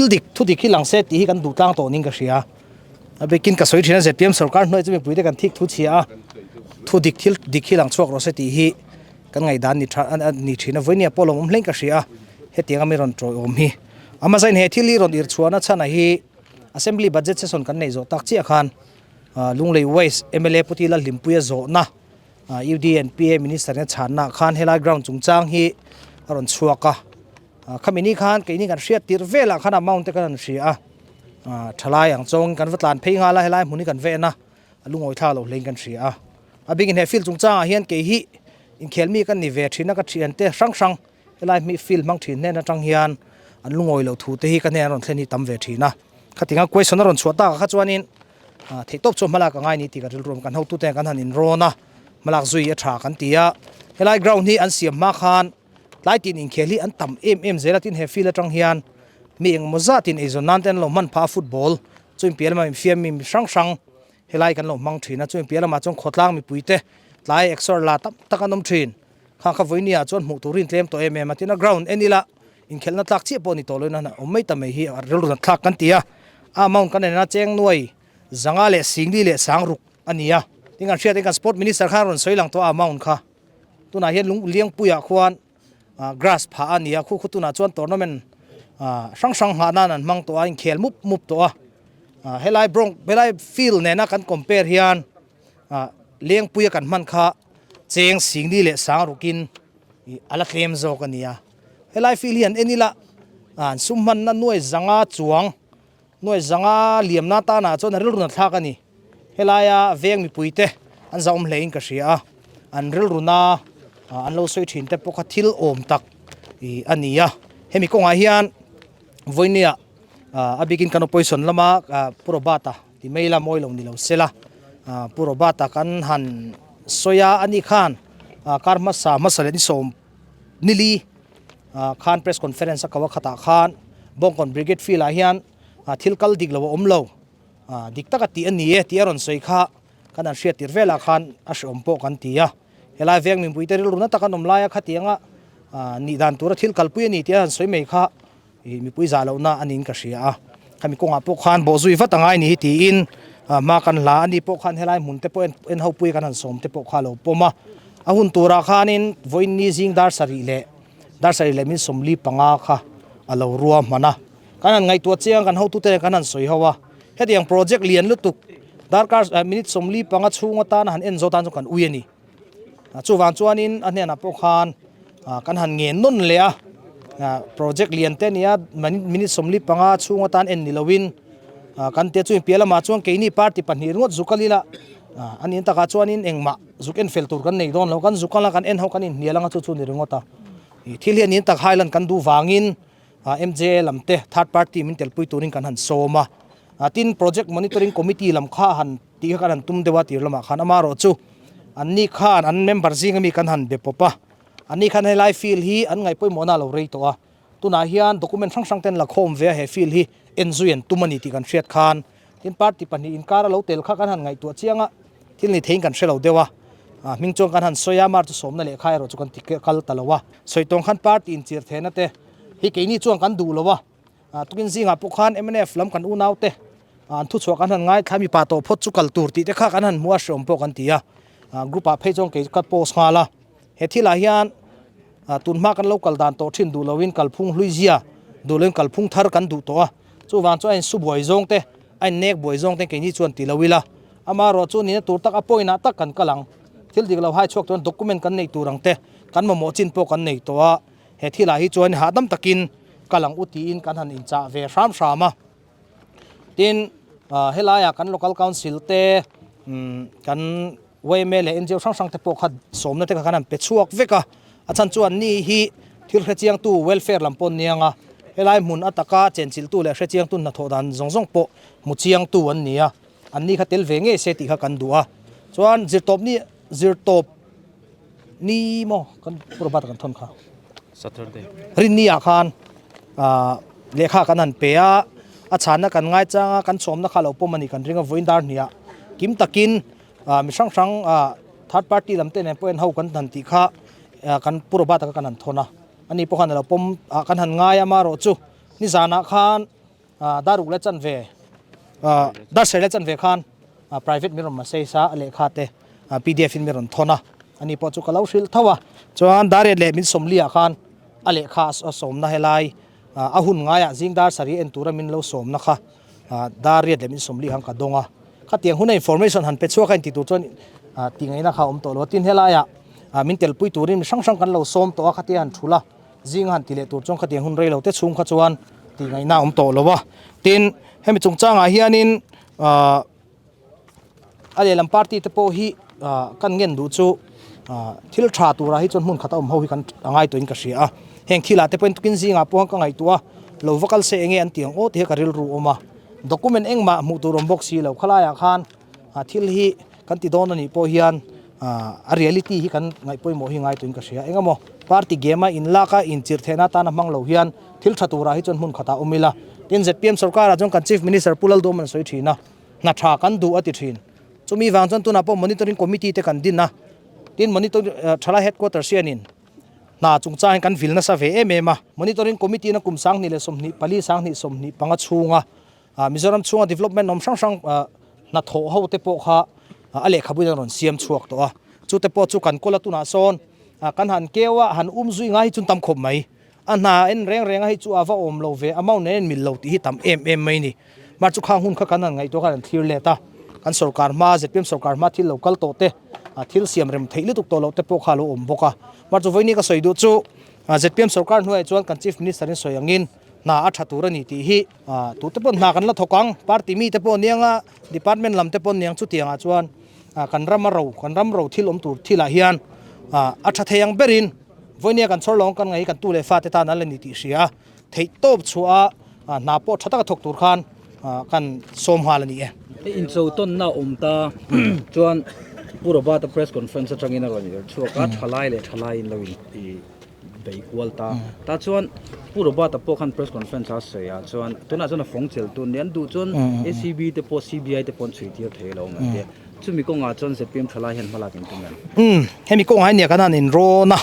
Thil dik, thu dik hi lang se tih hi kan duh tlang tawh niin ka hria. A bikin ka sawi thin a ZPM sorkar hnuai chu mipui te kan thik thu chhia a, thu dik thil dik hi lang chhuak rawh se tih hi kan ngaihdan ni tha a ni thin a, vawinia pawh lawmawm hlein ka hria a, hetianga mi rawn tawiawm hi. Amazon he thil hi rawn irchhuahna chhanah hi Assembly budget session kan neih zawh tak chiah khan Lunglei West mla Pu Tila Hlimpuia zawhna UDNPA Minister in a chhanna khan helai ground chungchang hi a rawn chhuak a, khami ni khan keini kan hriat tirh velah khan amount te kan han hria a, thalai ang chawngin kan va tlan phei nghal a, helai hmun hi kan ven a, a lungawi thlak loh hlein kan hria a. A bikin he field chungchangah hian kei hi inkhelmi ka ni ve thin a, ka thiante hrang hrang Helai hmi field hmang thin hnen atang hian an lungawi loh thu te hi ka hnen an rawn thlen hi tam ve thin a. Khatinga question a rawn chhuah tak ah kha chuanin theihtawp chu hmalak a ngai ni tih ka rilru awm. Kan hotute hian kan han inrawn a, hmalak zui a tha kan ti a. Helai ground hi an siam hma khan tlai tin inkhel hi an tam em em zel a, tin he field atang hian mi engemaw zatin eizawn nan te an lo hman phah a, football chu inpiah lamah infiam mi hrang hrang helai kan lo hmang thin a, chu inpiah lamah chuan khawtlang mipuite tlai exer la tam tak an awm thin. Kha kha vawinia chuan hmuh turin tlem tawh em em a, tin a ground en ila inkhelhna tlak chiah pawh a ni tawh loin a awm mai ta mai hi a rilru nat thlak kan ti a, a amount kan en a cheng nuai zanga leh singli leh sang ruk a ni a, tin kan hriat in kan sport minister khan a rawn sawi lang tawh a amount kha tunah hian lung liangpuiah khuan grass phah a ni a, khu khu tunah chuan tournament hrang hrang nghah nan an hmang tawh a, inkhel mup mup tawh a, helai bronc helai field nena kan compare hian lengpuia kan hman kha Cheng Singli leh Sangrukin a la tlem zawk a nia. Helai field hi an en ila an sum hmanna nuai zanga chuang, nuai zanga liamna tanah chuan a rilru na thlak a ni. Helaia veng mipuite an zahawm hlein ka hria a, an rilru na an lo sawi thin te pawh kha thil awm tak a ni a. Hemi kawngah hian vawinia a bikin kan opposition lama Pu Robert-a Ti mai ila mawi lo ni lo se la, Pu Robert-a kan han sawi a, ani khan kar hmasa hmasa leh ni sawm nili khan press conference a ko a khatah khan Bawngkawn Brigade Field ah hian thil kal dik lo a awm lo, dik taka tih a ni e tih a rawn sawi kha kan han hriat tir velah khan a hreawm pawh kan ti a. Helai veng mipui te rilru na tak an awm lai a khatianga nih dan tura thil kalpui a ni tih a han sawi mai kha Ih mipui zah lohna a niin ka hria a, khami kawngah pawh khan bawh zui vat angai ni hi tiin hma kan hla a ni pawh khan helai hmun te pawh en en ho pui kan han sawm te pawh kha a lo pawm a, a hun turah khanin vawiin ni zing dar sarih leh dar sarih leh min sawmli panga kha a lo rua hman a, kan han ngaihtuah chiang kan hotute nen kan han sawi ho a, hetiang project lian lutuk darkar minute 45 chhung atana han en zawh tan chu kan ui a ni. Chuvang chuanin a hnenah pawh khan kan han ngen nawn leh a, project lian te nia minute 45 chhung atan en ni loin kan tia chu inpiah lamah chuan keini party pahnih ringawt zuk a lila a nih takah chuanin engmah zuk en fel tur kan nei dawn lo, kan zuk ang la kan en ho kan inhnial anga chu chu ni ringawt a, thil hi a nih tak highland kan duh vangin MJA lam te third party min telpui turin kan han sawm a, tin project monitoring committee lam kha han tih kha kan han tum deuh a tir lamah khan amaherawh chu an ni khan an member zing ami kan han be pawp a, an ni khan helai field hi an ngaih pawimawhna a lo rei tawh a, tunah hian document hrang hrang te an la khawm ve a he field hi en zui an tum a ni tih kan hriat khan tin party pahnih inkar a lo tel kha kan han ngaihtuah chiang a, thil ni theiin kan hre lo deuh a, hming chuan kan han sawi a mar chu sawmna lehkha erawh chu kan ti kal ta lo a, sawi tawng khan party inchir thehna te hi keini chuan kan duh lo a. Tukin zingah pawh khan mnf lam kan unaute an thuchhuah kan han ngaithla mipa tawh phawt chu kal tur tih te kha kan han hmu a hreawm pawh kan ti a, group ah phei chuan kei ka post nghal a, he thilah hian tun hma kan lo kal dan tawh thin duh loin kalphung hlui zia duh loin kalphung thar kan duh tawh a, chuvang chuan a insu buai zawng te a innek buai zawng te keini chuan ti lo ila, amaherawh chu nihna tur tak a point ah tak kan kal ang, thil dik lo hai chhuak turin document kan neih tur ang te kan mamawh chin pawh kan nei tawh a. He thilah hi chuan hahdam takin kal ang u tiin kan han inchah ve hram hram a. Tin, helaiah kan local council te, kan yma leh NGO hrang hrang te pawh kha sawmna te kha kan han pe chhuak vek a. A chhan chuan ni hi thil hrechiangtu welfare lam pawh an ni ang a, helai hmun ataka chenchilhtu leh hrechiangtu hnathawh dan zawng zawng pawh hmu chiangtu an ni a. An ni kha tel ve ngei se tih kha kan duh a. Chuan zirtawp ni zirtawp. Ni maw kan purbat kan thawn kha Saturday rinni ah khan ah lehkha kan han pe a a chhanna kan ngai chang a kan chhawmna kha lo pawm a ni kan ring a vawiin dar hnih ah kim takin ah mi hrang hrang ah third party lam te nen pawh en ho kan han tih kha ah kan purbat ah kha kan han thawn a ani pawh khan a lo pawm ah kan han ngai a amaherawhchu nizanah khan. Dar ruk leh chanve dar sarih leh chanve khan private min rawn message a, a lehkha te pdf in min rawn thawn a, ani pawh chu ka lo hrilh tho a. Chuan dar riat leh min sawmli ah khan a lehkha a sawmna helai a hun ngaiah zing dar sarih en tura min lo sawmna kha dar riat leh min sawmli khan ka dawng a. Khatiang huna information han pe chhuak a inti tur chuan tih ngaihna kha a awm tawh lo a. Tin helaiah min telpui turin mi hrang hrang kan lo sawm tawh a, khatia han thul a. Zing han ti leh tur chuan khatiang hun rei lo te chhung kha chuan tih ngaihna a awm tawh lo a. Tin, hemi chungchangah hianin ahh a lehlam party te pawh hi ahh kan ngen duh chu ahh thil tha turah hi chuan hmun khat a awm ho hi kan a ngai tawhin ka hria a. Heng thilah te pawhin tukin zingah pawh ka ngaihtuah a, lo va kal se enge an tih ang aw tih hi ka rilru awm a. Document engmah hmuh tur awm bawk si lo khalaiah khan A thil hi kan ti dawn a nih pawh hian a reality hi kan ngaih pawimawh hi ngai tuin ka hria. Engemaw party game a inlak a inchirh theihna atana hmang lo hian thil tha turah hi chuan hmun khatah awm ila. Tin zpm sorkarah chuan kan Chief Minister Pu Lalduhawm an sawi thin a, hna tha kan duh a ti thin. Chumi vang chuan tunah pawh monitoring committee te kan din a, tin monitor thalai headquarters hianin hna chungchang hi kan vil nasa ve em em a. Monitoring committee na kum 2024 2025 chhunga Mizoram chhunga development awm hrang hrang hnathawh ho te pawh kha a lehkhabu in an rawn siam chhuak tawh a, chu te pawh chu kan kawl a tunah sawn kan han keu a, han um zui ngai hi chu tam khawp mai, a hna en reng reng a hei chu a va awm lo ve, amount nen mil lo tih hi tam em em mai a ni. Mar chu khang hun kha kan han ngaihtuah khan an thlir let a, kan sorkar hma zpm sorkar hma thil lo kal tawh te, thil siam rem theih lutuk tawh loh te pawh kha a lo awm bawk a. Mar chu vawiin ka sawi duh chu zpm sorkar hnuaiah chuan kan chief minister in sawi angin hna a tha tur a ni tih hi, Tute pawh hna kan la thawk ang, party mite pawh aniang a, department lam te pawh aniang chutiangah chuan kan ram a ro, kan ram ro thil awm tur thilah hian a tha thei ang berin vawinia kan chhawr lo ang kan ngaih hi kan tu leh fate tan an la ni tih hria a, theih tawp chhuah a hna pawh tha taka thawk tur khan kan sawm nghal a ni e. Hei incho tawnna a awm ta chuan Pu Robert-a press conference atangin a rawn irchhuak a, thalai leh thalaiin lo in. bei kual ta. Tah chuan Pu Robert-a pawh khan press conference a sawi ah chuan tunah chuan a fawng chel tur nia an duh chuan ACB te pawh CBI te pawh an chhui tir thei lo mai te. Chumi kawngah chuan zpm thalai hian hmalak in tum em? Umm hemi kawngah hian nia kan han inrawn a,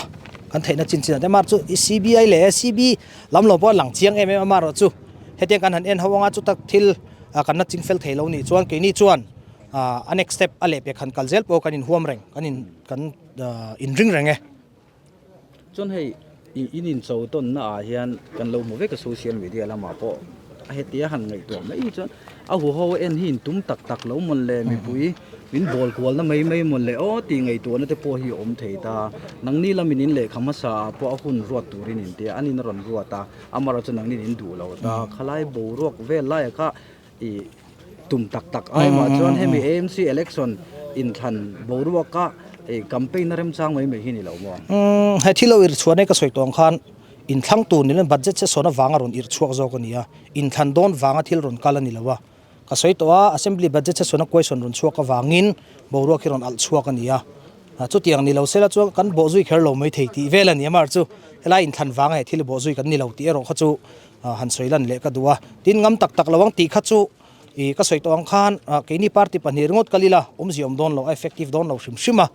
kan theihna chin chin ah te mar chu CBI leh ACB lam lo pawh a lang chiang em em a marawh chu hetiang kan han en ho anga chutak thil kan la ching fel thei lo nih chuan keini chuan a next step a lehpek han kal zel pawh kan inhuam reng kan in kan inring reng e. Chuan hei in incho tawnna ah hian kan lo hmu vek a social media lamah pawh a hetia han ngaihtuah mai hi chuan a huho en hi in tum tak tak lo mawn le mipui min bawl kualna mai mai mawn le aw tih ngaihtuahna te pawh hi a awm thei ta nangni lamin in lehkha hmasa ah pawh a hun ruat turin in tia an in a rawn ruat a amaherawhchu chu nangni in duh lo ta khalai boruak vel laiah kha I tum tak tak ai mah chuan hemi AMC election inthlan boruaka i campaign na remchang mai mai hi ni lo maw? Umm he thil lo irh chhuah nei ka sawi tawh ang khan inthlang tur ni lo budget se sawn avanga rawn irh chhuak zawk a ni a, inthlan dawn vanga thil rawn kal a ni lo a. Ka sawi tawh a, assembly budget se sawn a question rawn chhuak avangin boruak hi rawn alh chhuak a ni a. Chutiang ni lo sela chuan kan bawhzui kher lo mai thei tih vel a ni a, amaherawhchu helai inthlan vanga he thil bawhzui kan ni lo tih erawh kha chu han sawi lan leh ka duh a, tin ngam tak tak lo ang tih kha chu ih ka sawi tawh ang khan keini party pahnih ringawt kal ila awmzia awm dawn lo a effective dawn lo hrim hrim a,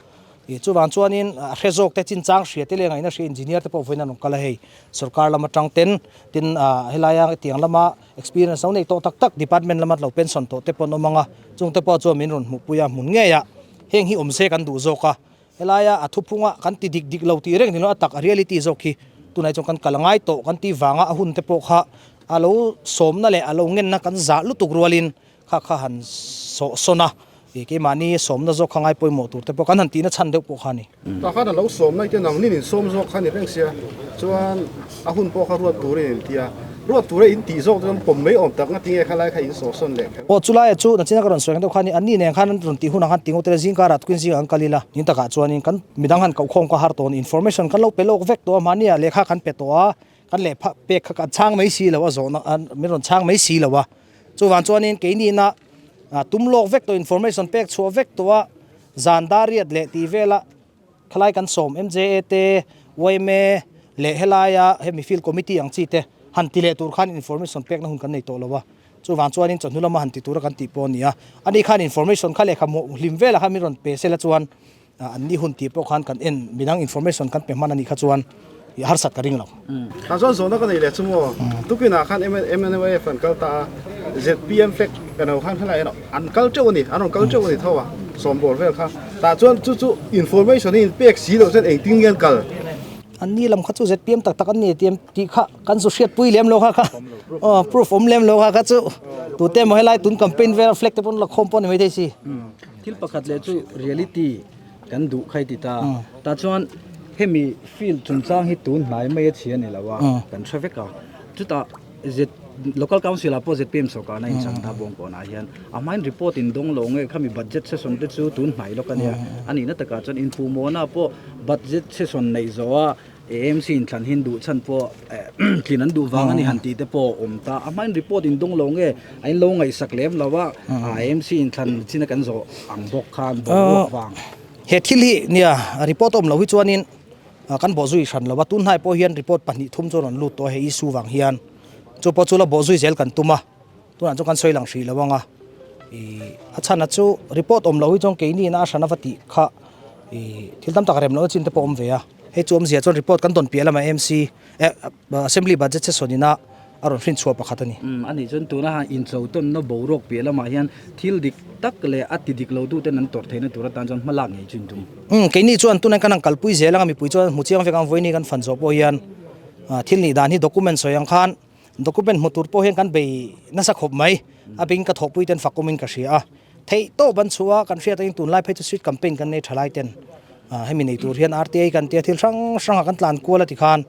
ih chuvang chuanin a hre zawk te chinchang hria te leh ngaihna hria engineer te pawh vawiin an rawn kal a hei sorkar lam atang ten tin ah helaia hetiang lama experience lo nei tawh tak tak department lama lo pension tawh te pawh an awm ang a, chung te pawh chuan min rawn hmuhpui a hmun ngei a heng hi awm se kan duh zawk a. Helaia a thuphunga kan ti dik dik lo tih reng ni lo a tak a reality zawk hi tunah chuan kan kal ngai tawh kan tih vanga a hun te pawh kha a lo sawmna leh a lo ngenna kan zah lutuk rualin kha kha han sawh sawn a, ih keimahni sawmna zawk kha ngai pawimawh tur te pawh kan han tihna chhan deuh pawh kha a ni. Tah khan a lo sawmna ite nangnin insawm zawk kha a ni reng sia chuan a hun pawh kha ruat turin in ti a. Ruat tura in tih zawk chuan pawm mai awm tak nga tinge kha lai kha in sawhsawn leh kher. Aw chulaia chu nachina ka rawn sawi ang deuh khan an ni nen khan an rawn tih hunah khan tingo tela zing karah tukin zingah an kal ila nin takah chuanin kan midang han koh khawm ka har tawh a ni information kan lo pe lawk vek tawh a mahnia lehkha kan pe tawh a kan lehpha pek kha kan chhang mai si lo a zawhna min rawn chhang mai si lo a chuvang chuanin keini ina tum lawk vek tawh information pek chhuah vek tawh a zan dar riat leh tih vela Khalai kan sawm MJA te, yma leh helaia hemi field committee ang chi te han ti leh tur khan information pekna hun kan nei tawh lo a, chuvang chuanin chawhnu lama han ti tura kan tih pawh a ni a, ani khan information kha lehkha hmuh hlim velah khan min rawn pe sela chuan an ni hun tih pawh khan kan en midang information kan pe hman a nih kha chuan. i harsat ka ring lo. Tah chuan zawhna ka nei leh chu maw, tukinah khan MNF an kal ta a, zpm flag kan ho khan helai an kal teuh a ni, an rawn kal teuh a ni tho a, sawmbawl vel kha. Tah chuan chu chu information hi in pek si loh chuan engtin nge an kal? An ni lam kha chu zpm tak tak an ni tih tih kha kan zu hriatpui lem lo kha kha aw proof awm lem lo kha kha chu tute emaw helai tun campaign vel flag te pawn la khawm pawh a ni maithei si. Thil pakhat leh chu reality kan duh khai ti ta. Tah chuan hemi field chungchang hi tun hnai mai a chhi a ni lo a, kan hre vek a. Chutah Z Local Council ah pawh zpm sawrkarna in chang ta Bawngkawnah hian a hmain report in dawng lo nge khami budget session te chu tun hnai lawk a nia. A nihna takah chuan inpuhmawhna pawh budget session neih zawha AMC in thlan hin duh chhan pawh tlin an duh vang a ni han tih te pawh a awm ta. A hmain report in dawng lo nge a in lo ngaihsak lem lo a, AMC in thlan chin a kan zawh ang bawk khan boruak vang. He thil hi nia report awm lo hi chuanin Kan bawhzui hran lo a, tun hnai pawh hian report pahnih thum chu a rawn lut tawh a hei issue vang hian chu pawh chu la bawhzui zel kan tum a, tunah chuan kan sawi lang hrih lo ang a, ih a chhan a chu report awm lo hi chuan keini ina a hran ava tih kha ih thil tam tak rem lohna chin te pawh a awm ve a, hei chu awmzia chuan report kan dawn piah lamah MC eh assembly budget session ina a rawn hrin chhuah pakhat a ni. Umm a nih chuan tuna han incho tawnna boruak piah lamah hian thil dik tak leh a ti dik lo tuten an tawrh theihna tur atan chuan hma lak ngei chu in tum. Umm keini chuan tunah kan han kalpui zel anga mipui chuan hmu chiang vek ang vawiini kan fan zawh pawh hian thil nih dan hi document sawi ang khan document hmu tur pawh hian kan bei nasa khawp mai a bing ka thawhpui ten fak awmin ka hria a theih tawp an chhuah a kan hriat angin tunlai phei chu street campaign kan nei tha lai ten hemi nei tur hian RTI kan tia thil hrang hrang ah kan tlan kual a tikhan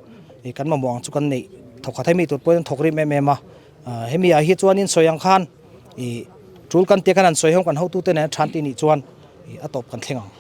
kan mamawh ang chu kan neih thawk khat hemi tur pawhin an thawk rim em em a hemi ah hi chuanin sawi ang khan ih tul kan tia khan an sawi ho kan hotute nen a than tih nih chuan ih a tawp kan thleng ang.